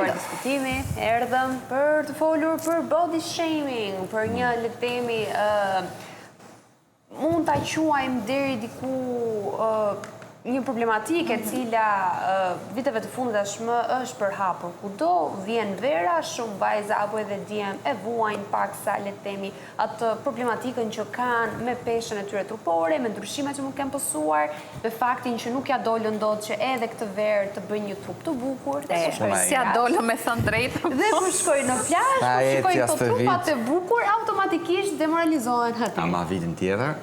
Rifilluar diskutimi, erdhëm për të folur për body shaming, për një le të themi ë mund ta quajmë deri diku ë një problematikë e cila viteve të fundit tashmë është përhapur kudo, vjen vera, shumë vajza apo edhe djem e vuajnë paksa le të themi atë problematikën që kanë me peshën e tyre trupore, me ndryshimet që mund të kenë pësuar, me faktin që nuk ja dolën dot që edhe këtë verë të bëjnë një trup të bukur dhe kur shkojnë S'ja dolën me thënë drejtën. Dhe kur shkojnë në plazh, kur shikojnë këto trupat e bukur, automatikisht demoralizohen aty. Ama vitin tjetër?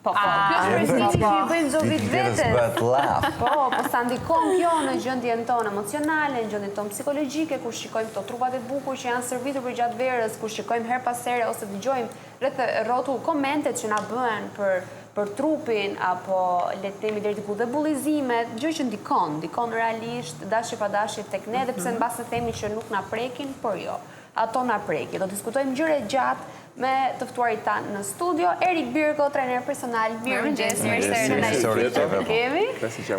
Po, po, kjo është shpresimi që i bëjmë çdo vit vetes. Bëhet llaf. Po, po sa ndikon kjo në gjendjen tonë emocionale, në gjendjen tonë psikologjike, kur shikojmë këto trupat e bukur që janë stërvitur përgjatë verës, kur shikojmë herë pas here ose dëgjojmë rreth e rrotull komentet që na bëhen për për trupin apo le të themi deri diku dhe bullizimet, gjë që ndikon, ndikon realisht dashje pa dashje tek ne, edhe pse mbase themi që nuk na prekin, por jo. Ato na prekin. Do diskutojmë gjerë e gjatë me të ftuarit tanë në studio, Erik Birko, trajner personal. Mirëmëngjes, mirë se erdhët. Kemi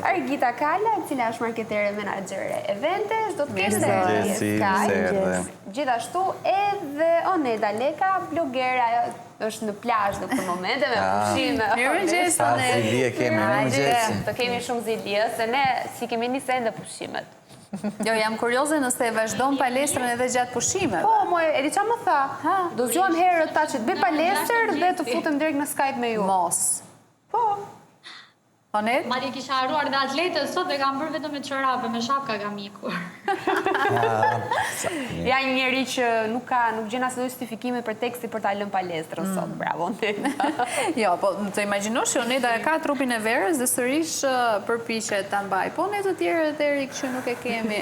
Argita Kala, e cila është marketere menaxhere eventesh, do të kemi dhe Sky. Gjithashtu edhe Oneda Leka, blogere, ajo është në plazh në këtë moment me ah. pushime. Mirëmëngjes, Oneda. Zili e kemi, mirëmëngjes. Të kemi shumë zili, se ne s'i kemi nisë ende pushimet. Jo, jam kurioze nëse e vazhdon palestrën edhe gjatë pushimeve. Po, moj, e di ça më tha? Do zgjohem herët tha që të bëj palestër dhe të futem direkt në Skype me ju. Mos. Po. Onet? Madje kisha harruar dhe atletet sot dhe kam bërë vetëm me çorape, me shapka kam ikur. Ja një njeri që nuk ka, nuk gjen asnjë justifikim e preteksti për ta lënë palestrën sot. Mm. Bravo Oneda. Jo, po të imagjinosh që Oneda e ka trupin e verës dhe sërish përpiqet ta mbajë. Po ne të tjerët Erik që nuk e kemi.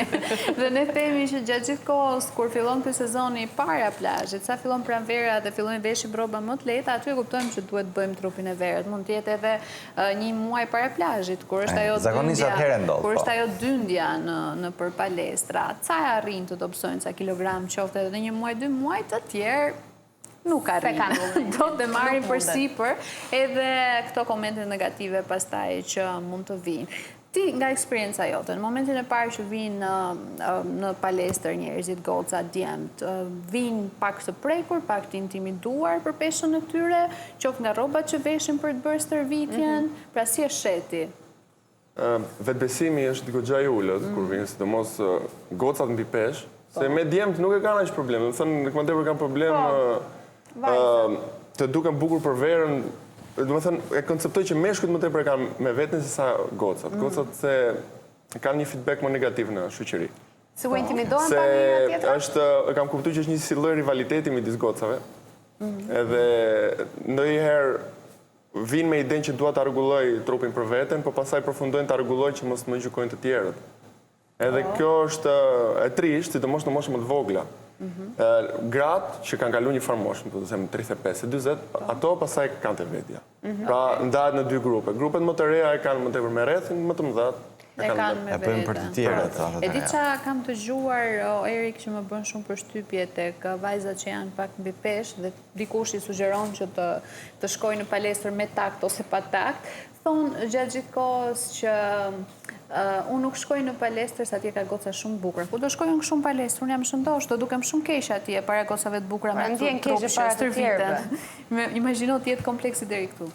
Dhe ne themi që gjatë gjithë kohës kur fillon ky sezoni para plazhit, sa fillon pranvera dhe fillojnë veshim rroba më të lehta, aty e kuptojmë që duhet të bëjmë trupin e verës. Mund të jetë edhe një muaj para plazhit, kur është ajo dyndja, kur është po. ajo dyndja në nëpër palestra, ca e arrijnë të dobësojnë ca kilogram, qoftë edhe në një muaj, dy muaj, të tjerë nuk arrijnë. Do të marrin përsipër edhe këto komente negative pastaj që mund të vijnë. Ti nga eksperienca jote, në momentin e parë që vijnë në palestër njerëzit, gocat, djemtë, vijnë pak të prekur, pak të intimiduar për peshën e tyre, qoftë nga rrobat që veshin për të bërë stërvitjen, mhm. pra si e sheh ti? Vetëbesimi është goxha i ulët, kur vijnë, sidomos gocat mbi peshë, se po. me djemtë nuk e kanë aq problem, domethënë, më tepër kanë problem po. Të duken bukur për verën, domethënë, e konceptoj që meshkujt më tepër e kanë me veten se sa gocat. Mm. Gocat se kanë një feedback më negativ në shoqëri. Se u intimidohen pa njëra tjetrën? Se është, e kam kuptu që është një si lloj rivaliteti midis gocave. Mm. Edhe ndonjëherë vijnë me idenë që dua ta rregulloj trupin për veten, po pastaj përfundojnë ta rregullojnë që mos më gjykojnë të tjerët. Edhe po. kjo është e trishtë, sidomos në mosha më të vogla. Mhm. Gratë që kanë kalu një farë moshë, do të them 35 e 40, po. ato pastaj kanë te vetja. Mhm. Pra ndahet në dy grupe. Grupet më të reja e kanë më tepër me rrethin, më të mëdha e kanë me E bëjnë për të tjerët, po. E di ça kam dëgjuar, o Erik, që më bën shumë përshtypje tek vajzat që janë pak mbi peshë dhe dikush i sugjeron që të të shkojë në palestër me takt ose pa takt, Thonë gjatë gjithë kohës që unë nuk shkoj në palestër se atje ka goca shumë të bukura. Ku do shkoj unë kështu në palestër? Unë jam shëndosh, do dukem shumë keq atje para gocave të bukura me trup që stërviten. Imagjino të jetë kompleksi deri këtu.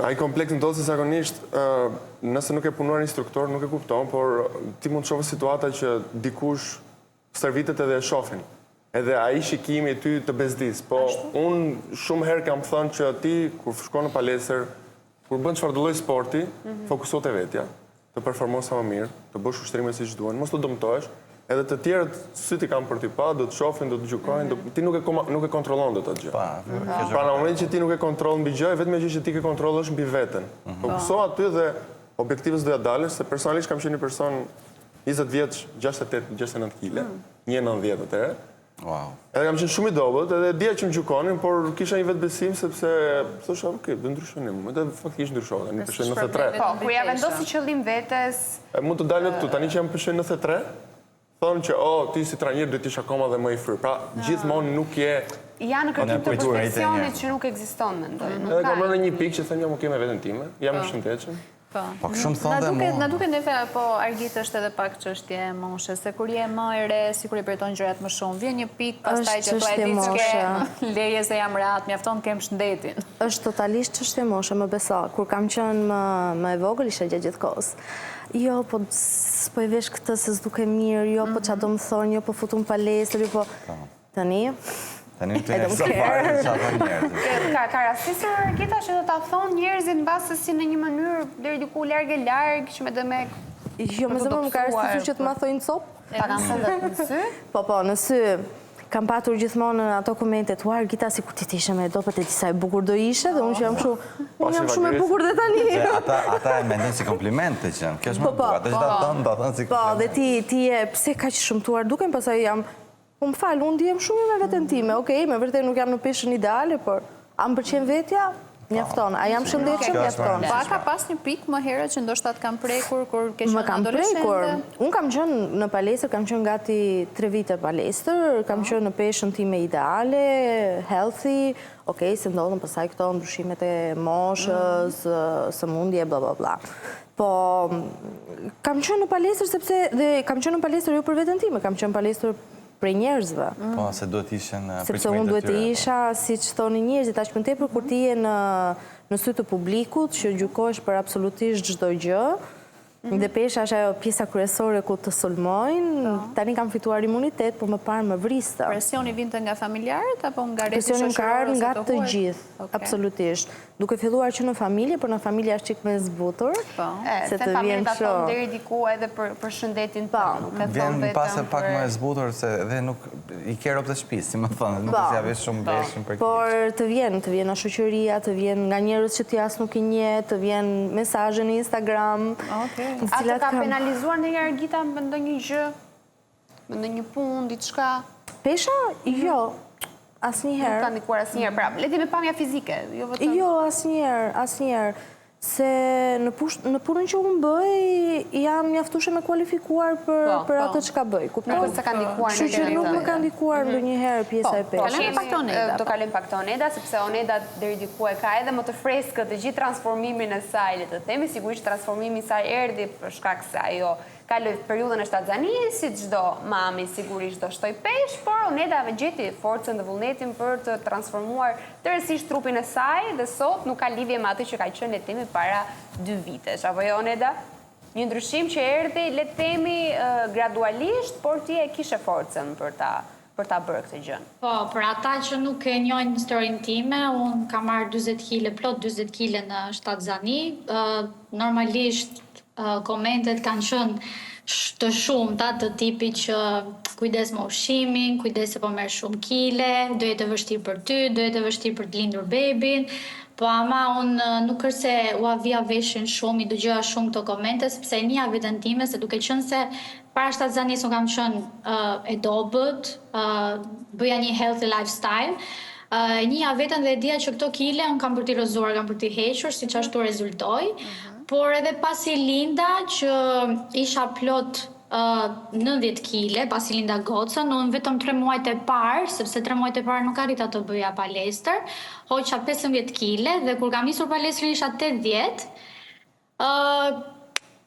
Ai kompleks ndodh se zakonisht nëse nuk ke punuar instruktor nuk e kupton, por ti mund të shohësh situata që dikush stërvitet edhe e shofin. Edhe ai shikimi ty të bezdis. Po unë shumë herë kam thënë që ti kur shkon në palestër, kur bën çfarëdo lloj sporti, mhm. fokusohu te vetja, të performosh sa më mirë, të bësh ushtrime siç duhen, mos të dëmtohesh, edhe të tjerët sytë i kanë për ty pa, do të shohin, do të gjykojnë, do, ti nuk e nuk e kontrollon dot atë gjë. Pa, pra në momentin që ti nuk e kontrollon mbi gjë, e vetmja gjë që ti ke kontroll është mbi veten. Mhm. Fokusohu aty dhe objektivës do ja dalësh, se personalisht kam qenë një person 20 vjeç, 68, 69 kile, 1,90 atëherë. Wow. Edhe kam qenë shumë i dobët, edhe e dija që më gjykonin, por kisha një vetëbesim sepse thosha, ok, do ndryshoj një moment, edhe faktikisht ndryshova, tani peshoj 93. Po, kur ja vendos si qëllim vetes... E mund të dalë këtu, tani që jam peshoj 93, thonë që, oh, ti si trajner do të ishe akoma dhe më i fryrë. Pra, gjithmonë nuk je... Janë në kërkim të perfeksionit që nuk ekziston, mendoj. Edhe kam rënë në një pikë që them jam ok me veten time, jam i po. shëndetshëm. Po. Po kështu më thonë dhe mua. Na duket neve po Argit është edhe pak çështje e moshës, se kur je më e re, sikur i përjeton gjërat më shumë. Vjen një pikë pastaj që thua e di ç'ke, leje se jam rehat, mjafton të kem shëndetin. Është totalisht çështje moshe, më beso. Kur kam qenë më më e vogël isha gjatë gjithë kohës. Jo, po s'po e vesh këtë se s'dukem mirë, jo, po ça do më thonë, jo, po futu në palestër, jo, po... po. Tani, Tani nuk të intereson fare se çfarë thonë njerëzit. Ka ka rastisur Argita që do ta thonë njerëzit mbase si në një mënyrë deri diku larg e larg që me demek. Jo, me zemër më ka rastisur që të ma thonë copë. Ta kanë thënë në sy? Po, po, në sy. Kam patur gjithmonë në ato komentet, ua Argita, sikur ti të ishe më e dobët e di sa e bukur do ishe, dhe unë që jam kështu, unë jam shumë e bukur dhe tani. Ata, ata e mendojnë si kompliment të qenë, kjo është më po, po, bukur, ata që ta thonë, ta thonë si kompliment. Po, dhe ti, ti je, pse kaq shëmtuar dukem, pastaj jam, Po më fal, unë ndihem shumë mirë me veten time, okej, me vërtet nuk jam në peshën ideale, por a më pëlqen vetja? Mjafton. A jam shëndetshëm? Mjafton. Po a ka pas një pikë më herët që ndoshta të kanë prekur kur ke qenë adoleshente? Më kanë prekur. Unë kam qenë në palestër, kam qenë gati 3 vite palestër, kam po. qenë në peshën time ideale, healthy, okej, se ndodhën pastaj këto ndryshimet e moshës, mm. sëmundje, bla bla bla. Po, kam qenë në palestër sepse dhe kam qenë në palestër jo për veten time, kam qenë në palestër prej njerëzve. Mm. Po, se duhet ishe në Sepse unë duhet të po. isha, siç thonin njerëzit, aq më tepër kur ti je në në sy të publikut që gjykohesh për absolutisht çdo gjë. Mhm. Dhe pesha është ajo pjesa kryesore ku të sulmojnë. Po. Tani kam fituar imunitet, por më parë më vriste. Presioni vinte nga familjarët apo nga rrethi shoqëror? Presioni ka ardhur nga të gjithë, absolutisht. Duke filluar që në familje, por në familje është çik më e zbutur. Po. Se të vjen kështu. Ta thonë deri diku edhe për për shëndetin po. tënd, nuk e thonë vetëm. Vjen pase pak më e zbutur se dhe nuk i ke robët e shtëpisë, si me thënë, nuk po. ia vesh shumë po. veshin për këtë. Por të vjen, të vjen nga shoqëria, të vjen nga njerëz që ti as nuk i njeh, të vjen mesazhe në Instagram. Okej. A të ka penalizuar ndonjëherë Argita me ndonjë gjë? Me ndonjë punë, diçka? Pesha? Jo, asnjëherë. Nuk ka ndikuar asnjëherë, pra, le të themi pamja fizike, jo vetëm... Jo, asnjëherë, asnjëherë. Se në, në punën që unë bëj, jam mjaftueshëm e kualifikuar për, po, për po. atë çka bëj. Kupton? Nuk se ka ndikuar Kështu që nuk më ka ndikuar mhm. ndonjëherë pjesa po, e peshës. Kalojmë pak te Oneda. Do kalojmë pak te Oneda, sepse Oneda deri diku e ka edhe më të freskët të gjithë transformimin e saj, le të themi, sigurisht transformimi i saj erdhi për shkak se ajo Kaloi periudhën e shtatzanisë, si çdo mami sigurisht do shtojë peshë, por Oneda gjeti forcën dhe vullnetin për të transformuar tërësisht trupin e saj dhe sot nuk ka lidhje me atë që ka qenë le të themi para dy vitesh. Apo jo Oneda? Një ndryshim që erdhi le të themi gradualisht, por ti e kishe forcën për ta për ta bërë këtë gjë. Po, për ata që nuk e njohin historinë time, unë kam marrë 40 kile, plot 40 kile në shtatzani. Normalisht komentet kanë qenë të shumta të tipit që kujdes me ushqimin, kujdes se po merr shumë kile, do jetë e vështirë për ty, do jetë e vështirë për të lindur bebin. Po ama unë nuk është se ua vija veshin shumë, i dëgjoja shumë këto komente, sepse e njihja veten time se duke qenë se para shtatzanisë unë kam qenë e dobët, bëja një healthy lifestyle, e njihja veten dhe e dija që këto kile unë kam për t'i rrëzuar, kam për t'i hequr, siç ashtu rezultoi. Por edhe pasi linda që isha plot 90 kile, pasi linda gocën, unë vetëm 3 muajt e parë, sepse 3 muajt e parë nuk arrita të bëja palestër, hoqa 15 kile dhe kur kam nisur palestrën isha 80.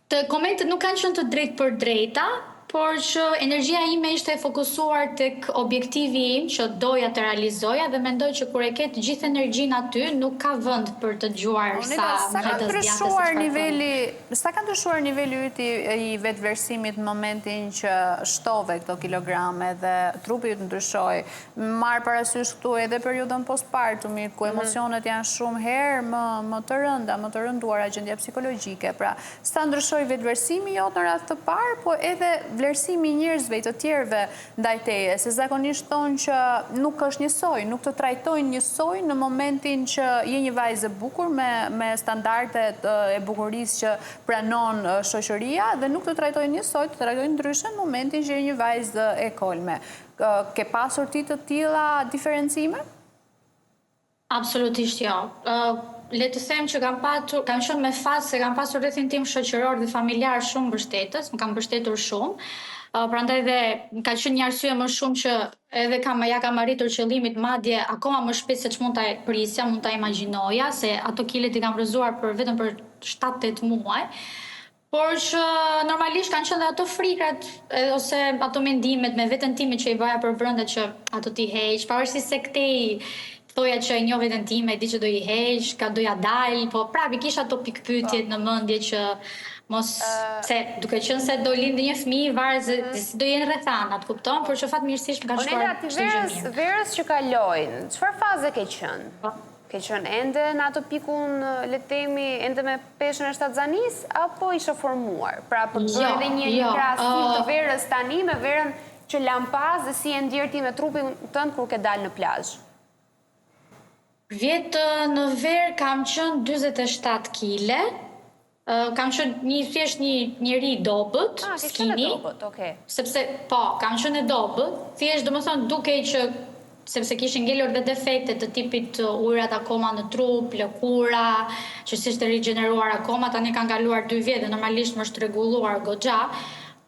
Të komentet nuk kanë qenë të drejtpërdrejta, por që energjia ime ishte e fokusuar tek objektivi im që doja të realizoja dhe mendoj që kur e ke të gjithë energjinë aty nuk ka vend për të dëgjuar sa sa ka ndryshuar niveli, sa ka ndryshuar niveli yt i, i vetëvlerësimit në momentin që shtove këto kilograme dhe trupi yt ndryshoi? Marr parasysh këtu edhe periudhën postpartumit, ku mhm. emocionet janë shumë herë më më të rënda, më të rënduara gjendja psikologjike. Pra, sa ndryshoi vetëvlerësimi jot në radhë të parë, po edhe vlerësimi i njerëzve i të tjerëve ndaj teje, se zakonisht thonë që nuk është njësoj, nuk të trajtojnë njësoj në momentin që je një vajzë e bukur me me standardet e bukurisë që pranon shoqëria dhe nuk të trajtojnë njësoj, të trajtojnë ndryshe në momentin që je një vajzë e kolme. Ke pasur ti të tilla diferencime? Absolutisht jo. Le të them që kam patur, kam qenë me fat se kam pasur rrethin tim shoqëror dhe familjar shumë mbështetës, më kanë mbështetur shumë. Prandaj dhe ka qenë një arsye më shumë që edhe kam ia kam arritur qëllimit madje akoma më shpejt se ç'mund ta prisja, mund ta imagjinoja se ato kilet i kam rrëzuar për vetëm për. 7-8 muaj. Por që normalisht kanë qenë dhe ato frikrat ose ato mendimet me veten time që i bëja për brenda që a do t'i heq, pavarësisht se këtej thoja që e njoh veten time, e di që do i heq, ka do ja dal, po prapë i kisha ato pikëpyetjet në mendje që mos se duke qenë se do lindë një fëmijë, varet se mhm. si do jenë rrethanat, kupton, por që fatmirësisht më ka shkuar çdo gjë mirë. Verës që kaloi, çfarë faze ke qenë? Po. Ke qenë ende në atë pikun, le të themi, ende me peshën e shtatzanisë, apo ishe formuar? Pra për të bërë jo, edhe një jo, krahasim të verës tani me verën që lamë pas dhe si je ndjerë ti me trupin tënd kur ke dalë në plazh? Vjet në verë kam qenë 47 kile, Kam qenë një thjesht një njeri i dobët, ah, skinny. E dobët, okay. Sepse po, kam qenë e dobët, thjesht domethënë dukej që sepse kishin ngelur dhe defekte të tipit ujërat akoma në trup, lëkura, që s'ishte rigjeneruar akoma, tani kanë kaluar dy vjet dhe normalisht më është rregulluar goxha,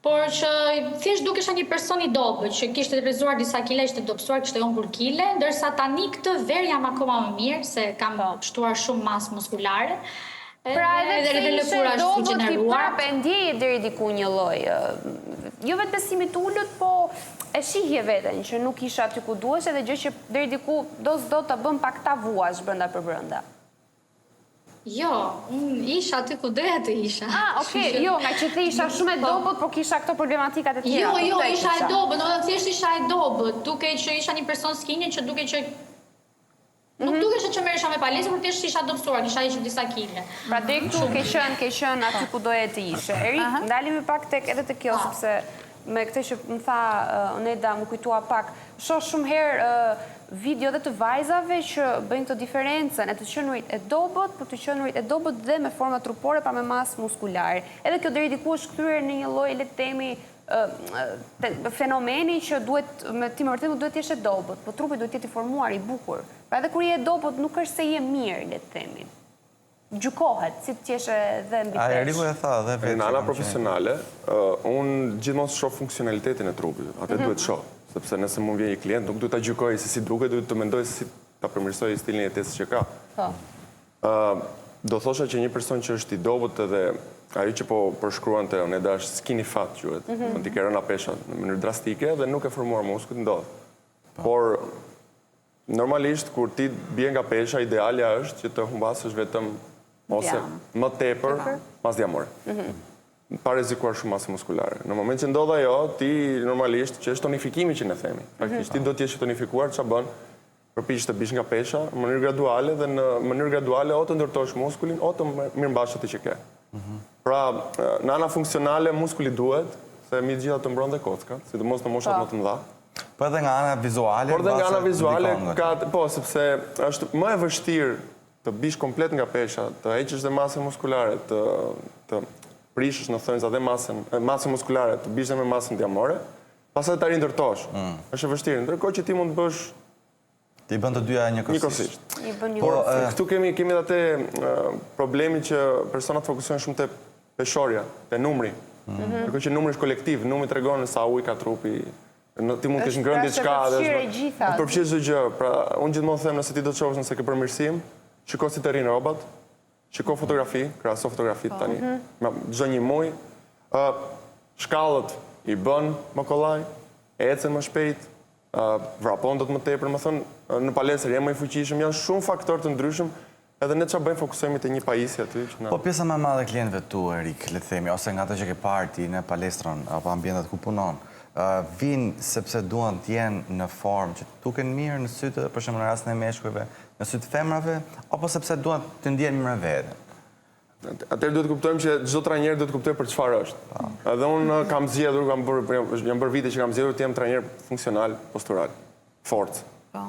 por që thjesht dukesha një person i dobët, që kishte rrëzuar disa kile, ishte dobësuar, kishte humbur kile, ndërsa tani këtë verë jam akoma më mirë, se kam po. shtuar shumë masë muskulare. Pra edhe pse ishe e dobët ti prapë e ndjeje deri diku një lloj, jo vetëbesimi të ulët, po e shihje veten që nuk ishe aty ku duheshe dhe gjë që deri diku do s'do të bën pak ta vuash brenda për brenda. Jo, unë isha aty ku doja të isha. Ah, okay, jo, nga që the isha shumë e po. dobët, por kisha këto problematikat e tjera. Jo, jo, isha e dobët, domethënë thjesht isha e dobët, dukej që isha një person skinny që dukej që Nuk mhm. dukesha që merresha me palestër, por thjesht isha dobësuar, kisha hequr disa kile. Pra deri këtu ke qenë, ke qenë aty ku doje të ishe. Erik, ndalemi pak tek edhe te kjo, sepse me këtë që më tha Oneda, m'u kujtua pak. Shoh shumë herë video dhe të vajzave që bëjnë këtë diferencën e të qenurit e dobët, por të qenurit e dobët dhe me forma trupore, pra me masë muskulare. Edhe kjo deri diku është kthyer në një lloj, le të themi, fenomeni që duhet, me ti me vërtet nuk duhet të jesh e dobët, po trupi duhet të jetë i formuar, i bukur. Pra edhe kur je e dobët, nuk është se je mirë, le të themi. Gjykohet, si të jesh edhe mbi peshë. A Eriku e tha dhe vetë. Në ana profesionale, unë gjithmonë shoh funksionalitetin e trupit, atë mhm. duhet shoh. Sepse nëse më vjen një klient, nuk duhet ta gjykoj se si duket, duhet të mendoj se si ta përmirësoj stilin e jetesës që ka. Po. Do thosha që një person që është i dobët edhe ajo që po përshkruante Oneda është skinny fat quhet. Mm -hmm. Ti ke rënë pesha në mënyrë drastike dhe nuk ke formuar muskujt ndodh. Po. Por normalisht kur ti bie nga pesha idealja është që të humbasësh vetëm ose më tepër masë dhjamore. Mm -hmm. Pa rrezikuar shumë masën muskulare. Në moment që ndodh ajo, ti normalisht që është tonifikimi që ne themi. Faktikisht ti do të jesh i tonifikuar, ç'a bën? Përpiqesh të bish nga pesha në mënyrë graduale dhe në mënyrë graduale o të ndërtosh muskulin o të mirëmbash atë që ke. Pra, në ana funksionale muskuli duhet, se mbi të gjitha të mbron dhe kockat, sidomos në moshat po. më të mëdha. Po edhe nga ana vizuale, Por edhe nga ana vizuale ka, po, sepse është më e vështirë të bish komplet nga pesha, të heqësh dhe masën muskulare, të të prishësh në thonjëza dhe masën, masën muskulare, të bish dhe me masën dhjamore, Pastaj ta rindërtosh. Mm. Është e vështirë, ndërkohë që ti mund të bësh Ti bën të dyja njëkohësisht. I bën njëkohësisht. Por këtu kemi kemi edhe atë problemin që personat fokusohen shumë te peshorja, te numri. Mm -hmm. Ndërkohë që numri është kolektiv, numri tregon sa ujë ka trupi. Në ti mund të kesh ngrënë pra, diçka dhe është e gjitha. Përfshirë çdo gjë. Pra, unë gjithmonë them nëse ti do të shohësh nëse ke përmirësim, shiko si të rrinë rrobat, Shiko fotografi, krahaso fotografitë po. tani. Mhm. Çdo një muaj, ë shkallët i bën më kollaj, ecën më shpejt, ë vrapon dot më tepër, domethënë në palestër je më i fuqishëm, janë shumë faktorë të ndryshëm, edhe ne çfarë bëjmë fokusohemi te një pajisje aty që na Po pjesa më e madhe e klientëve tu Erik, le të themi, ose nga ato që ke parë ti në palestrën apo ambientet ku punon, vijnë sepse duan të jenë në formë që të duken mirë në sytë, për shembull në rastin e meshkujve, Në sy të femrave, apo sepse duan të ndihen mirë me veten? Atëherë duhet të kuptojmë që çdo trajner duhet të kuptojë për çfarë është. Po. Edhe unë kam zgjedhur, kam bërë, janë bërë vite që kam zgjedhur të jem trajner funksional, postural, forcë. Po.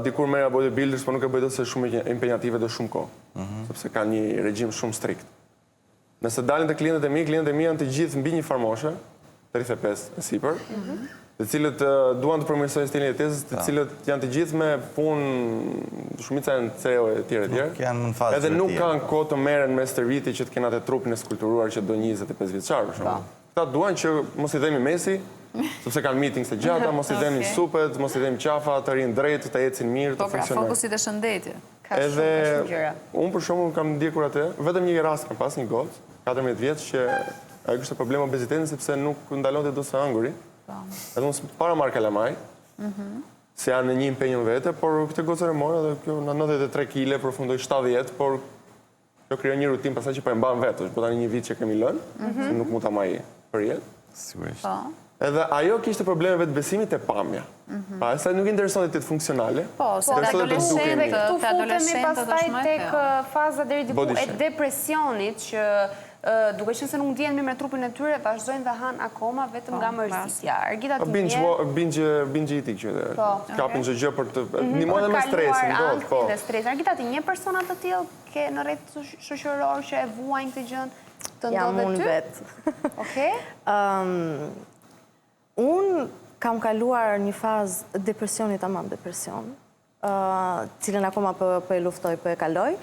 Dikur merrja bodybuilders, po nuk e bëj dot se shumë impenjative do shumë kohë, mhm. sepse ka një regjim shumë strikt. Nëse dalim te klientët e mi, klientët e mi janë të gjithë mbi një farë moshe, 35 e sipër, mhm. të cilët duan të përmirësojnë stilin e jetesës, të cilët janë të gjithë me punë, shumica janë CEO e tjerë e tjerë. Janë në fazë Edhe nuk kanë kohë të merren me stërvitje që të kenë atë trupin e skulpturuar që do 25 vjeçar, për shembull. Këta duan që mos i dhembi mesi. Sepse kanë meetings të gjata, mos i dhembin supet, mos i dhemb qafa, të rrinë drejt, të ecin mirë, të Po pra, funksionojnë. fokusi te shëndeti. Ka shumë, Edhe ka shumë gjëra. unë për shembull kam ndjekur atë, vetëm një rast kam pas një gocë, 14 vjeç që ajo kishte problem obezitetin sepse nuk ndalonte dot së hënguri. Po. Edhe unë para marr kalamaj. Mhm. Se janë në një impenjë në vete, por këtë gocën e mora dhe kjo në 93 kg përfundoi 70, por kjo krijon një rutinë pastaj që po e mban vetë, është po tani një vit që kemi lënë, Mhm. se nuk mund ta mbaj për jetë. Sigurisht. Po. Edhe ajo kishte probleme vetbesimi te pamja. Pa, asaj nuk i interesonte të jetë funksionale. Mhm. Po, se te Interesonte të dukej adoleshentët, mirë. Këtu te futemi adoleshentët pastaj është më e tek thellë. uh, faza deri diku Body e shame. depresionit që uh, duke qenë se nuk ndjehen mirë me trupin e tyre, vazhdojnë dhe han akoma vetëm Po, nga mërzitja. Argita Po, ti Binge, vjen wa- binge, binge eating që dhe. Po. Kapin çdo gjë për të Mhm. ndihmojnë edhe me për stresin, kaluar ndodh, ankthin po. dhe stresin. Argita ti një persona të tillë ke në rreth shoqëror që e vuajnë këtë gjën të Jam ndodhe unë ty? vetë. Okej. Unë kam kaluar një fazë depresioni, tamam depresion, ë, cilën akoma po, po e luftoj, po e kaloj,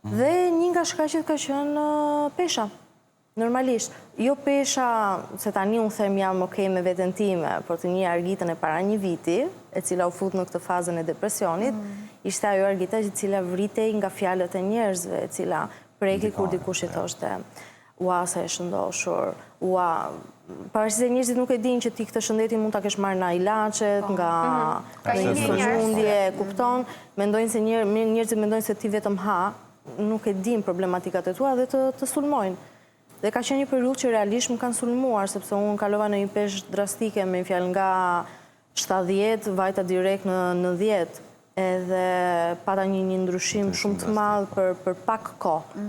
dhe një nga shkaqet ka qenë ë, pesha. Normalisht, jo pesha, se tani unë them jam okej me veten time, por të një Argitën e para një viti, e cila u fut në këtë fazën e depresionit, ishte ajo Argita e cila vritej nga fjalët e njerëzve, e cila preki kur dikush i thoshte, ua, sa e shëndoshur, ua, pavarësisht se njerëzit nuk e dinë që ti këtë shëndetin mund ta kesh marrë nga ilaçet, nga Ka nga një një ndjenjë sëmundje, kupton? Mendojnë se njerë, njerëzit mendojnë se ti vetëm ha, nuk e din problematikat e tua dhe të, të sulmojnë. Dhe ka qenë një periudhë që realisht më kanë sulmuar, sepse unë kalova në një peshë drastike, me një fjalë nga 70, vajta direkt në 90, edhe pata një, një ndryshim shumë të madh për, për pak kohë.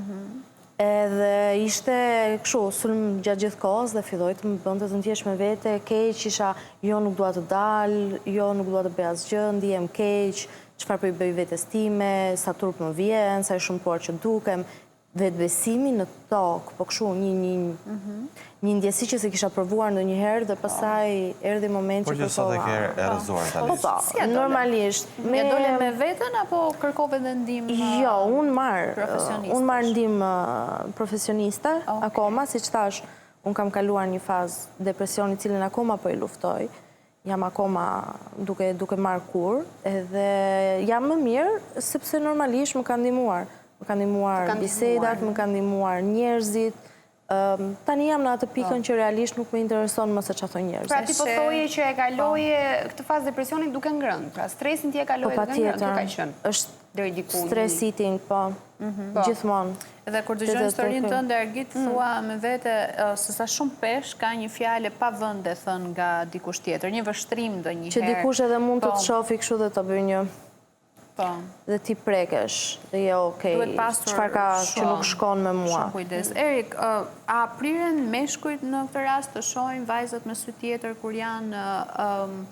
Edhe ishte kështu, sulm gjatë gjithë kohës dhe filloi të më bënte të ndjesh me vete, keq, isha, jo nuk dua të dal, jo nuk dua të bëj asgjë, ndihem keq, çfarë po i bëj vetes time, sa turp më vjen, sa e shëmtuar që dukem, vetbesimi në tokë, po kështu një një një ndjesi që se kisha provuar ndonjëherë dhe pastaj erdhi momenti Por që që sot e kërkova. ke e rrëzuar Po tani. po, Si e dole? normalisht. Ja dole me veten apo kërkove dhe ndihmë? Jo, unë marr, profesionistësh? unë marr ndihmë uh, profesioniste, Okej. akoma, siç thash, unë kam kaluar një fazë depresioni cilën akoma po e luftoj. Jam akoma duke duke marrë kurë edhe jam më mirë sepse normalisht më kanë ndihmuar. Më kanë ndihmuar Të kanë bisedat, më kanë ndihmuar njerëzit. Ëm, tani jam në atë pikën që realisht nuk më intereson më se çfarë thonë njerëzit. Pra ti po Se- thoje që e kaloje këtë fazë depresioni duke ngrënë. Pra stresin ti e Po kaloje duke ngrënë, kjo patjetër. ka qenë. Është Deri diku. një- stress eating, po. Po. Gjithmonë. Dhe kur dëgjojnë Të- të- historinë të- tënde, Argit, thua me vete ë, se sa shumë pesh ka një fjalë pa vend e thënë nga dikush tjetër, një vështrim ndonjëherë. Që dikush edhe mund të Po, të shofi kështu dhe të bëjë një Po. dhe ti prekesh dhe je okej. Duhet pasur Çfarë ka që shumë- nuk shkon me mua? Shumë kujdes. Erik, ë, a priren meshkujt në këtë rast të shohin vajzat me sy tjetër kur janë ë, ëm,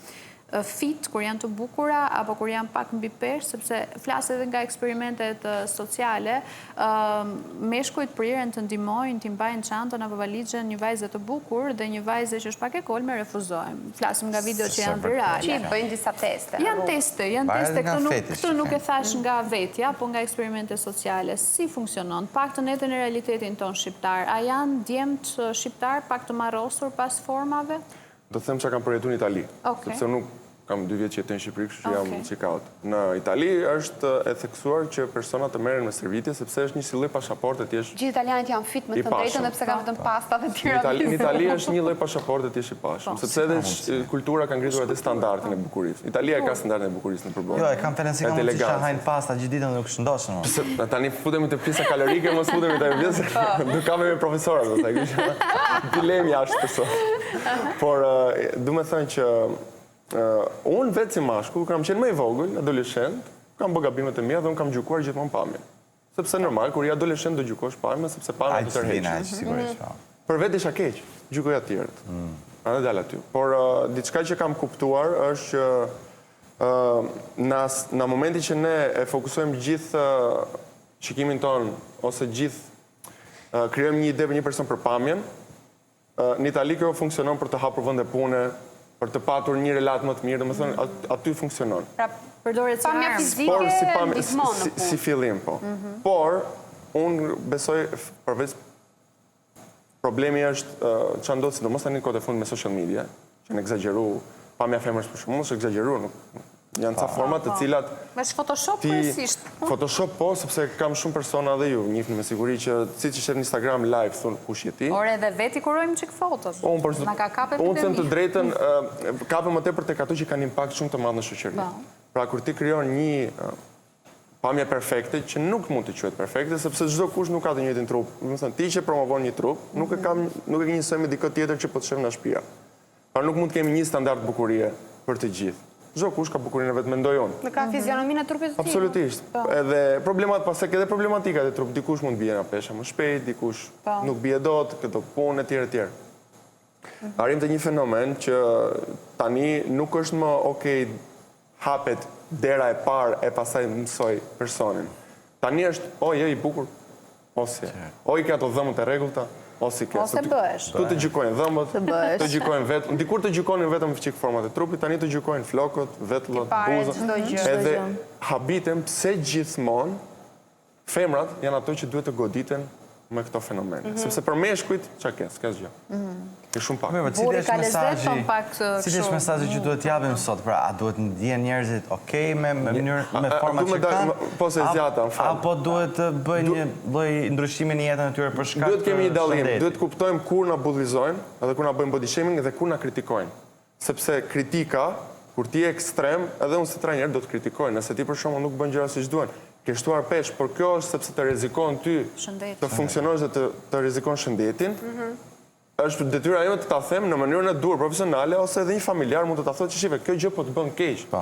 ë, fit, kur janë të bukura apo kur janë pak mbi peshë, sepse flas edhe nga eksperimentet ë, sociale, ëm, meshkujt priren të ndihmojnë, t'i mbajnë çantën apo valixhen një vajze të bukur dhe një vajze që është pak e kolme refuzojnë. Flasim nga video që S'është janë vërtet. virale. Që i bëjnë disa teste. në Janë rrugë. teste, janë Varet teste, nga këtë nuk, fetish këtë që nuk e kanë. thash nga vetja, po nga eksperimente sociale. Si funksionon? Paktën edhe në realitetin ton shqiptar. A janë djemt eh, shqiptar pak të marrosur pas formave? Do të them çka kam përjetuar në Itali, Okej. sepse unë nuk kam dy vjet që jetoj në Shqipëri, kështu që jam Okej. check out. Në Itali është e theksuar që personat të merren me stërvitje sepse është një si lloj pasaporte ti jesh Gjithë italianët janë fit me I të drejtën pashëm. dhe pse kanë vetëm pasta dhe Në tiramisu. Itali, në Itali është një lloj pasaporte ti jesh i pashëm, Po. sepse edhe sh- kultura ka ngritur atë standardin e bukurisë. Italia e ka standardin e bukurisë në përballë. Jo, e kam fjalën si Atë kam mundësi që elegancën. hajnë pasta gjithë ditën dhe nuk shëndoshen. mo. Se na tani futemi te pjesa kalorike, mos futemi te pjesa. Do kapemi me profesorat pastaj, kështu që dilem jashtë për sot. Por eh, du me thënë që eh, unë vetë si mashkull kam qenë më i vogël, adoleshent, kam bërë gabimet e mia dhe unë kam gjykuar gjithmonë pamjen. Sepse normal kur je adoleshent do gjykosh pamjen sepse pamja Aq të tërheq. vina, aq sigurisht. po. Për vetë isha keq, gjykoja të tjerët. Mm. Andaj dal aty. Por uh, diçka që kam kuptuar është që uh, në as- në momentin që ne e fokusojmë gjithë uh, shikimin ton ose gjithë uh, krijojmë një ide për një person për pamjen, uh, në Itali kjo funksionon për të hapur vende pune, për të patur një relat më të mirë, domethënë at- aty funksionon. Pra, Përdoret si pamja armë. fizike Por si pamje, ndihmon si, në punë. si fillim po. Por unë besoj f- përveç problemi është uh, ç'a ndodh sidomos tani në kohët e fundit me social media, Që janë ekzagjeru, pamja e femrës për shembull, është ekzagjeru, nuk janë ca forma të cilat Është Photoshop kryesisht. Photoshop po, sepse kam shumë persona dhe ju njihni me siguri që siç i sheh në Instagram live thonë kush je ti. Ore edhe vetë i kurojmë çik fotot. Po, unë për Na ka kap epidemia. Unë them të drejtën, kapem më tepër tek ato që kanë impakt shumë të madh në shoqëri. Po. Pra kur ti krijon një pamje perfekte që nuk mund të quhet perfekte sepse çdo kush nuk ka të njëjtin trup. Domethënë ti që promovon një trup, nuk e kam nuk e ke njësoj me dikë tjetër që po të sheh nga shtëpia. Pra nuk mund të kemi një standard bukurie për të gjithë. Çdo kush ka bukurinë e vet, mendoj unë. Dhe ka fizionominë e trupit të tij. Absolutisht. Po. Edhe problemat pastaj ke edhe problematikat e trupit. Dikush mund të bie nga pesha më shpejt, dikush Po. nuk bie dot, këto punë etj etj. Arrijmë te një fenomen që tani nuk është më okay hapet dera e parë e pastaj mësoj personin. Tani është o je i bukur, o s'je. O i ke ato dhëmbët e rregullta, o s'i ke. Ose bëhesh. Këtu të gjykojnë dhëmbët, bëhesh. të gjykojnë vetë. Dikur të gjykonin vetëm çik format e trupit, tani të gjykojnë flokët, vetullët, Tiparet, buzën. çdo gjë. Edhe habitem pse gjithmonë femrat janë ato që duhet të goditen me këto fenomene. Mhm. Sepse për meshkujt, ça ke, s'ke asgjë. Ke shumë pak. Mirë, po cili Burri është ka lezet, mesazhi? thon pak, ë, Cili është kështu. mesazhi që duhet t'japim sot? Pra, a duhet ndihen njerëzit okay me me mënyrën me a- a format du me që dal- kanë? ma- po, se zgjata, më fal. Apo duhet të bëjnë një lloj ndryshimi në jetën e tyre për shkak Duhet kemi një dallim, shëndetit? duhet kuptojmë kur na bullizojnë, edhe kur na bëjnë body shaming dhe kur na kritikojnë. Sepse kritika, kur ti je ekstrem, edhe unë si trajner do të kritikoj. Nëse ti për shembull nuk bën gjëra siç duhen, ke shtuar peshë, por kjo është sepse të rrezikon ty Shëndetin. të funksionosh dhe të, të rrezikon shëndetin. Është detyra ime të ta them në mënyrën e duhur profesionale ose edhe një familjar mund të ta thotë që shife, kjo gjë po të bën keq. Po.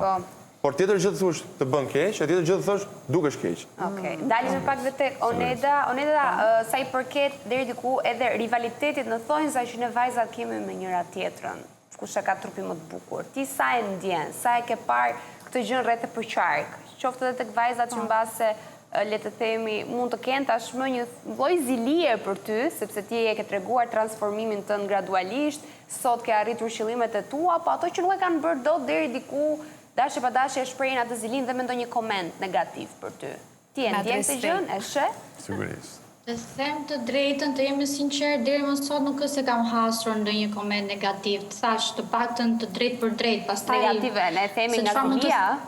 Por tjetër gjë të thuash të bën keq, e tjetër gjë të thosh dukesh keq. Okej, ndalemi pak dhe tek Oneda. Oneda, sa i përket deri diku edhe rivalitetit në thonjza që ne vajzat kemi me njëra tjetrën. Kush e ka trupin më të bukur? Ti sa e ndjen, sa e ke parë këtë gjën rreth e përqark? Qoftë edhe tek vajzat që mbase le të themi, mund të kenë tashmë një lloj zilie për ty, sepse ti e ke treguar transformimin tënd gradualisht, sot ke arritur qëllimet e tua, po ato që nuk e kanë bërë dot deri diku, dashje pa dashje e shprehin atë zilin dhe me ndonjë koment negativ për ty. Ti e Me ndjen këtë adresë gjën, e sheh? Sigurisht. Të them të drejtën, të jemi sinqertë, deri më sot nuk është se kam hasur ndonjë koment negativ. Të thash, të paktën të drejt për drejt, pastaj Negative, ne themi se nga çfarë mund të zilia.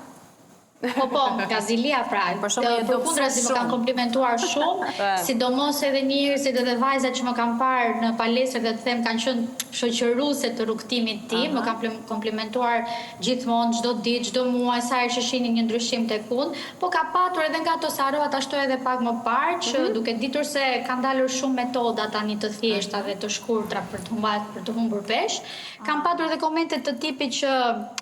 Po po, nga zilia pra. Për shembull, je Përkundrazi dobësu më kanë shumë. komplimentuar shumë, sidomos edhe njerëzit edhe vajzat që më kanë parë në palestër dhe të them kanë qenë shoqëruese të rrugëtimit tim, më kanë komplimentuar gjithmonë, çdo ditë, çdo muaj, sa herë që shihnin një ndryshim tek unë, po ka patur edhe nga ato se harrova ta shtoj edhe pak më parë që duke ditur se kanë dalur shumë metoda tani të thjeshta dhe të shkurtra për të humbat, për të humbur peshë, kam patur edhe komente të tipit që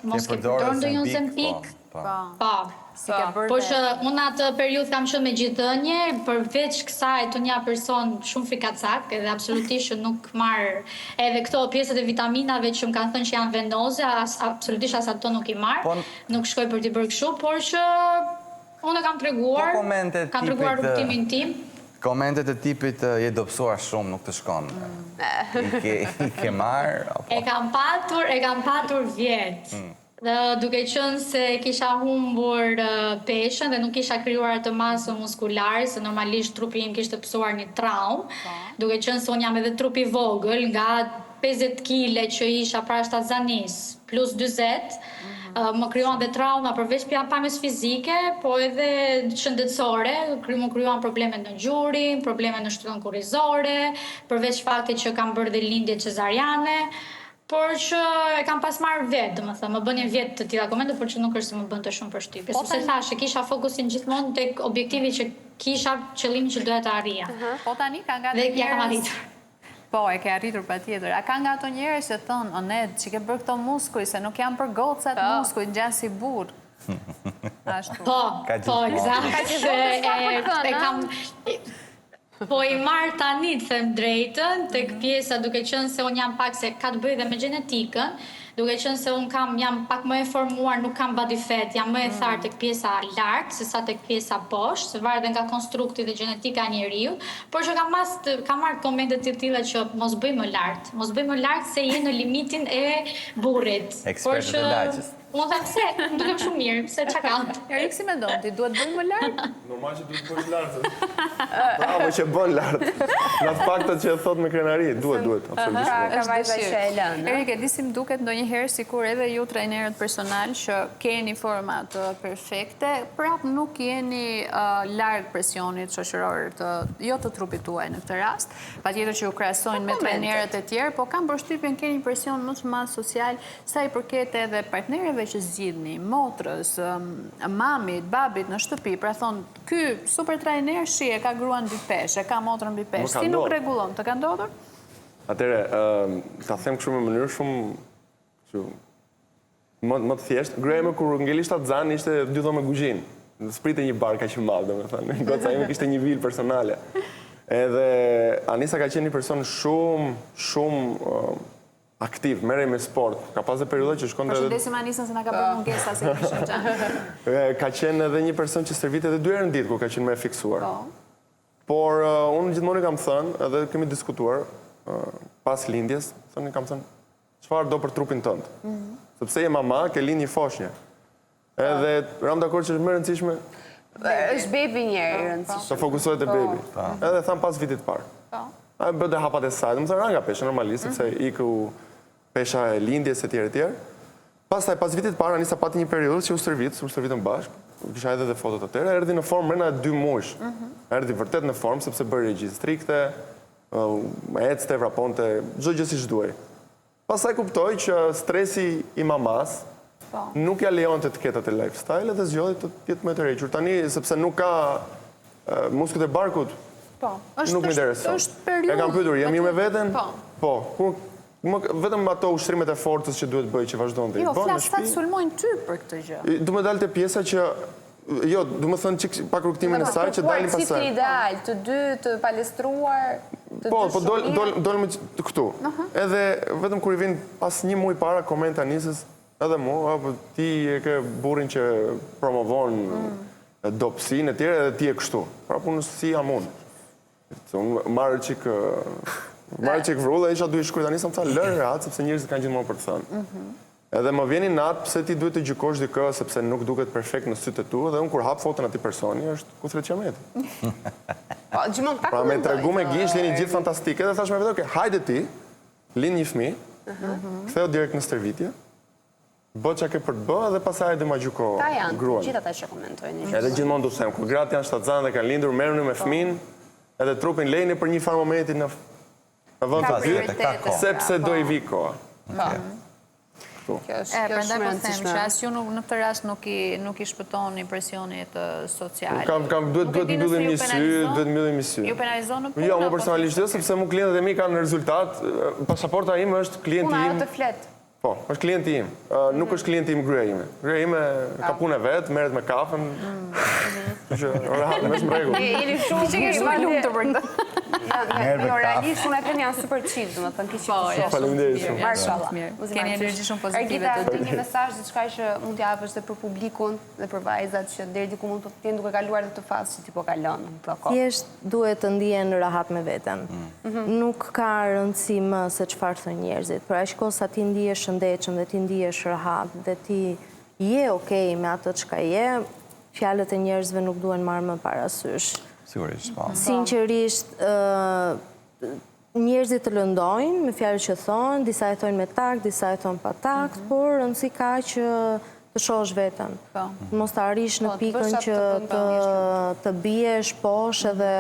mos ke përdorë përdorur ndonjë Ozempic, Ozempic, po, po. Po. Si ke bërë Por dhe- që unë atë periudhë kam qenë me gjithdhënie, përveç kësaj unë jam person shumë frikacak edhe absolutisht që nuk marr edhe këto pjesët e vitaminave që më kanë thënë që janë venoze, as, absolutisht as ato nuk i marr. Po- Nuk shkoj për t'i bërë kështu, por që unë e kam treguar, Po komente kam treguar tipit, rrugëtimin tim. Komentet e tipit je dobësuar shumë, nuk të shkon. I ke i ke marr apo? E kam patur, e kam patur vjet. Dhe duke qenë se kisha humbur peshën dhe nuk kisha krijuar atë masë muskulare, se normalisht trupi im kishte pësuar një traumë, duke qenë se unë jam edhe trup i vogël, nga 50 kile që isha para shtatzanisë, plus 40, më krijuan dhe trauma përveç pamjes fizike, po edhe shëndetësore, më krijuan probleme në gjurin, probleme në shtyllën kurrizore, përveç faktit që kam bërë dhe lindje cezariane, por që e kam pas marrë vetë, domethënë, më bënin vjet të tilla komente, por që nuk është se më bënte shumë përshtypje, Po sepse tani- thashë, kisha fokusin gjithmonë tek objektivi që kisha, qëllimin që doja të arrija. Po tani ka nga Dhe ato ja kam njerëz- arritur. Po, e ke arritur patjetër. A ka nga ato njerëz që thonë, o ne, që ke bërë këto muskuj, se nuk janë për gocat muskuj, ngjan si burr. Ashtu. Po, Ka po, gjithmonë. eksakt. Ka gjithmonë s'ka për E- kënë, e a? kam Po i marr tani të them drejtën tek pjesa duke qenë se unë jam pak se ka të bëjë dhe me gjenetikën, duke qenë se unë kam jam pak më e formuar, nuk kam body fat, jam më e tharë tek pjesa lart se sa tek pjesa poshtë, se varet edhe nga konstrukti dhe gjenetika e njeriu, por që kam mas kam marrë komente të tilla që mos bëj më lart, mos bëj më lart se je në limitin e burrit. Por Ekspertët e që lagjes. Unë them pse, më dukem shumë mirë, pse çka ka? Erik, si mendon ti, duhet bëj më lart? Normal që duhet të bësh lart. Bravo që bën lart. Nga të paktët që e thot me krenari, duhet, duhet, absolutisht. Ka Është vajza dëshirë. që e lënë. Erik, e di si më duket ndonjëherë. Nganjëherë sikur edhe ju trajnerët personal që keni format perfekte, prap nuk jeni larg presionit shoqëror të jo të trupit tuaj në këtë rast. Patjetër që ju krahasojnë me trajnerët e tjerë, po kam përshtypjen keni një presion më të madh social sa i përket edhe partnerëve që zgjidhni, motrës, mamit, babit në shtëpi, pra thonë ky super trajner shi e ka gruan mbi peshë, e ka motrën mbi peshë, si nuk rregullon, të ka ndodhur? Atëherë, ta them kështu me mënyrë shumë kështu më më të thjeshtë, gruaja ime kur ngeli shtatzan ishte dy dhoma kuzhinë. S'prite një bark kaq i madh, domethënë. Goca ime kishte një vilë personale. Edhe Anisa ka qenë një person shumë shumë aktiv, merrej me sport. Ka pasur periudha që shkonte edhe Përshëndesim Anisën se na ka bërë po. mungesa se kishim xhan. Ka qenë edhe një person që stërvitet edhe dy herë në ditë kur ka qenë më e fiksuar. Po. Por unë gjithmonë i kam thënë, edhe kemi diskutuar pas lindjes, thënë i kam thënë, çfarë do për trupin tënd? Mm -hmm. Sepse je mama, ke lind një foshnjë. Edhe ramë dakord që është më e rëndësishme është bebi një i rëndësishëm. Të fokusohet te po. bebi. Po. Edhe thamë pas vitit të parë. Po. Ajo bëri dhe hapat e saj, domethënë ra nga pesha normalisht, sepse mm -hmm. iku pesha e lindjes e tjerë e tjerë. Pastaj pas vitit të parë Anisa pati një periudhë që u stërvit, u stërvitëm bashkë, kisha edhe dhe fotot atëherë, erdhi në formë brenda dy muajsh. Mm -hmm. Erdhi vërtet në formë sepse bëri regjim strikte, ecte, vraponte, çdo gjë siç duhej. Pastaj kuptoi që stresi i mamas po. nuk ja lejonte të ketë atë lifestyle dhe zgjodhi të jetë më e tërhequr. Tani sepse nuk ka muskujt e barkut, po. Është, nuk më intereson. Është periudhë. E kam pyetur, je mirë me veten? Po. Po. Kur Më, vetëm ato ushtrimet e forcës që duhet bëj që vazhdon dhe i jo, bën në shtëpi. Jo, flas sulmojnë ty për këtë gjë. Du me dalë te pjesa që jo, du me thënë çik pak rrugëtimin e saj që dalin pastaj. Çifti ideal, të dy të palestruar, të po, dy Po, po dol dol dol më këtu. Edhe vetëm kur i vin pas një muaj para komente Anisës, edhe mu, apo ti e ke burrin që promovon mm. dobësinë e tjera edhe ti je kështu. Pra punë si jam unë. Se unë marr çik marr çik vrull e isha duke i shkruajtur tani sa më tha lëre rehat sepse njerëzit kanë gjithmonë për të thënë. Mhm. Edhe më vjen inat pse ti duhet të gjykosh dikë sepse nuk duket perfekt në sytë e tu dhe unë kur hap foton atij personi është ku thret qameti. Po, gjithmonë Pra me tregu me gisht jeni gjithë fantastike dhe thash me vete, okay, hajde ti, lind një fëmijë, mhm. ktheu direkt në stërvitje, Bë ça ke për të bë dhe pastaj hajde ma gjyko gruan. Ka janë të gjithë ata që komentojnë. Edhe gjithmonë du them, kur gratë janë shtatzënë dhe kanë lindur, merruni me po. fëmijën, edhe trupin lejeni për një farë momenti në në vend të dytë, sepse do i vi koha. Po. Kjo është e, prandaj po them që as ju nuk në këtë rast nuk i nuk i shpëtoni presionit social. Kam kam duhet duhet mbyllim një sy, duhet mbyllim një sy. Ju penalizon në punë? Jo, më personalisht jo, sepse mu klientët e mi kanë rezultat, pasaporta ime është klienti im. Puna jote flet. Po, është klienti im. Nuk është klienti im gruaja ime. Gruaja ime ka punë e vet, merret me kafen. Kështu që rehat, më është në rregull. Jeni shumë Ti që ke shumë lumtur për këtë. Jo, realisht unë e them janë super çift, domethënë ke po, çift. Faleminderit shumë. Mashallah. Keni energji shumë pozitive të dy. Një mesazh diçka që mund t'ia japësh dhe për publikun dhe për vajzat që deri diku mund të jenë duke kaluar dhe këtë fazë që ti po kalon në këto kohë. Thjesht duhet të ndihen rahat me veten. Mm. Nuk ka rëndësi më se çfarë thonë njerëzit. Për aq kohë sa ti ndihesh shëndetshëm dhe ti ndihesh rahat dhe ti je okay me atë çka je, fjalët e njerëzve nuk duhen marrë më parasysh. Sigurisht, po. Sinqerisht, Njerëzit të lëndojnë me fjalët që thonë, disa e thonë me takt, disa e thonë pa takt, mhm. por rëndësi ka që të shohësh veten. Po. Mos të arrish në po, pikën që të, të biesh poshtë edhe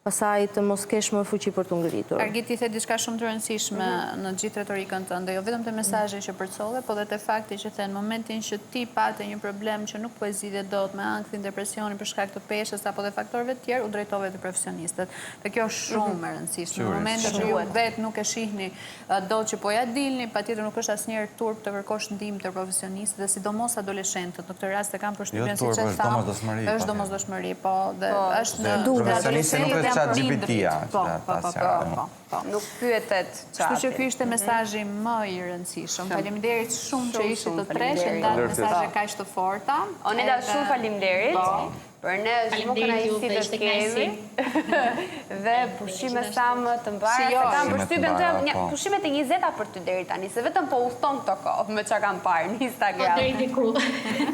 pastaj të mos kesh më fuqi për t'u ngritur. Argit, ti the diçka shumë të rëndësishme mhm. në gjithë retorikën tënde, jo vetëm te mesazhi që përcolle, po dhe te fakti që the në momentin që ti pate një problem që nuk po e zgjidhje dot me ankthin, depresionin për shkak të peshës apo dhe faktorëve të tjerë, u drejtove te profesionistët. Dhe kjo është shumë mhm. e rëndësishme. Në momentin që ju vetë nuk e shihni dot që po ja dilni, patjetër nuk është asnjëherë turp të kërkosh ndihmë te profesionistët dhe sidomos adoleshentët. Në këtë rast e kam përshtypjen jo, siç e thamë, është domosdoshmëri, po, dhe po. është në profesionisti nuk është chat GPT-ja. Po, po, po, po, po. Nuk pyetet chati. Kështu që ky ishte mesazhi më i rëndësishëm. Faleminderit shumë që ishit të tre, që ndatë mesazhe kaq të forta. Onela, shumë faleminderit. Po. Për ne është shumë kënaqësi të të kemi. Dhe pushime sa më të mbara, se kam përshtypjen të një po. pushimet e 20-ta për ty deri tani, se vetëm po udhton këto kohë me çka kam parë në Instagram. Po deri diku.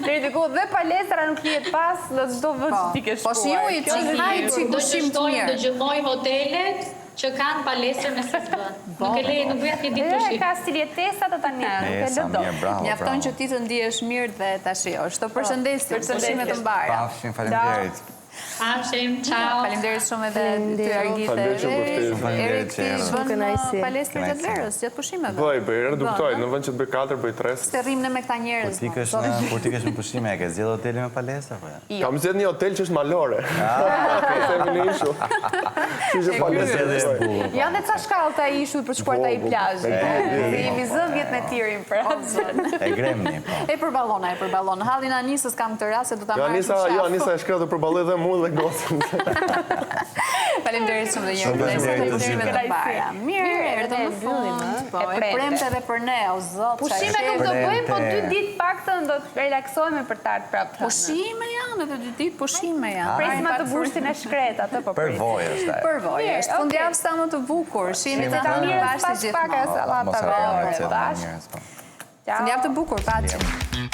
Deri diku dhe palestra nuk lihet pas në çdo vend që ti ke po, shkuar. Po shijoji çik, haj çik pushim të mirë. Do gjëmoj hotelet. Që kanë palestër me se s'bën. Nuk e lej, nuk bëj asnjë ditë E, pushim. ka stil jetese atë tani, nuk e lë dot. Mjafton që ti të ndihesh mirë dhe ta shijosh. Të përshëndesim, pushime të mbara. Pafshim, faleminderit. Pafshim, ciao. Faleminderit shumë edhe ty Argite. Faleminderit shumë për ftesën. Erik, ti Faleminderit që bën erdhe. palestër gjatë verës, gjatë pushimeve. Bëj, bëj, reduktoj, në vend që të bëj 4, bëj 3. Se rrim ne me këta njerëz. Kur ti kesh në, kur ti kesh në pushime, e ke zgjedhur hotelin me palestër apo jo? Kam zgjedhur një hotel që është malore. Ah, themi në ishull. Kështu që palestër. Zgjedhje e bukur. Janë dhe ca shkallë te ai ishull për shkuar te ai plazh. E, Se jemi zënë vjet me tirin për atë. E gremni, po. E përballon, e përballon. Hallin Anisës kam këtë rast se do ta Jo, marrësh Anisa, në jo, qafë. Anisa e shkretë përballoj dhe mua dhe gocën. Faleminderit shumë dhe një Shumë herë. faleminderit të Faleminderit gjithëve. të para. Mirë, erdhëm në fund. Po, E e premte. premte edhe për ne, o zot. Pushime nuk do Premte. bëjmë, po dy ditë paktën do të relaksohemi për të ardhur prapë. Pushime janë edhe dy ditë pushime janë. Presim atë gushtin e shkret, atë po presim. Përvojë është ajo. Përvojë është. Mirë, Fundjavë sa më të bukur. Shihemi të Shihemi të hënën mirë, bashkë pas si pak e gjithmonë. sallatave. Mos harroni Bashkë. njerëz, po. Ciao. Fundjavë të bukur, paçim.